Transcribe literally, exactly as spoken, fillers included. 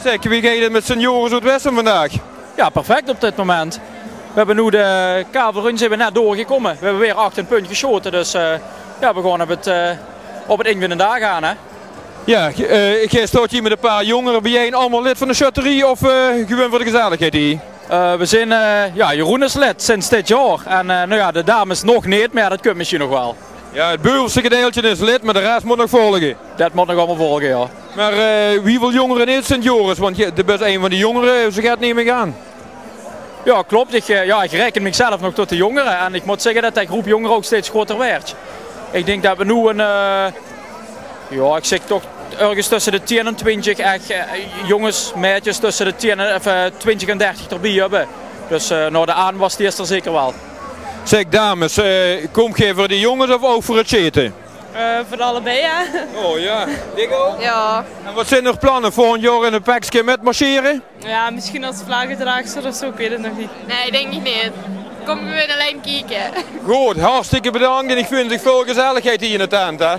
Zeg, wie geit 't mit Sint Joris oet Wessem vandaag? Ja, perfect op dit moment. We hebbe noe de kavel run, zeen we net doorgekómme. We hebbe weer achtentwintig gesjote, dus eh, ja, we gaon op 't, eh, op 't indje van de daag aan, hè. Ja, eh, geej staot hie mit e paar jóngere biejein, allemaol lid van de sjötterie of eh, gewuuen veur de gezelligheid hie? Eh, we zeen, eh, ja, Jeroen is lid sinds dit jaor. En eh, nou ja, de dames nog neet, mer ja, det kump mesjien nog waal. Ja, 't beuveste gedeiltje is lid, mer de res mót nog volge. Det mót nog allemaol volge, ja. Mer eh, wieväöl jóngere haet Sint Joris? Want geej, de bis ein van de jóngere, zoe get neem ich aan. Ja, klop. Ich, eh, ja, ich raeken mich zelf nog tot de jóngere. En ich mót zègke det de groep jóngere ouch steeds groter wuuert. Ich dink det we noe ein, eh, ja, ich zègk toch örges tösse de tieën en twintig ech, eh, jónges, maedjes tösse de tieën en, of, eh, twintig en dertig d'rbie höbbe. Dus eh, noe, de aanwas die is d'r zeker waal. Zeg, dames, eh, kómp geej veur de jónges of ouch veur 't sjete? Eh, veur allebei, ja. Oh ja, dich ouch? Ja. En waat zeen eur planne? Volgend jaor in 't pekske mitmarsjere? Ja, mesjien es vlaggedraagster of zoe, ich weit 't nog neet. Nae, dink ich neet. Kóm ich allein kieke. Good, hartstikke bedank en ich wins uch väöl gezelligheid hie in de tent, hè.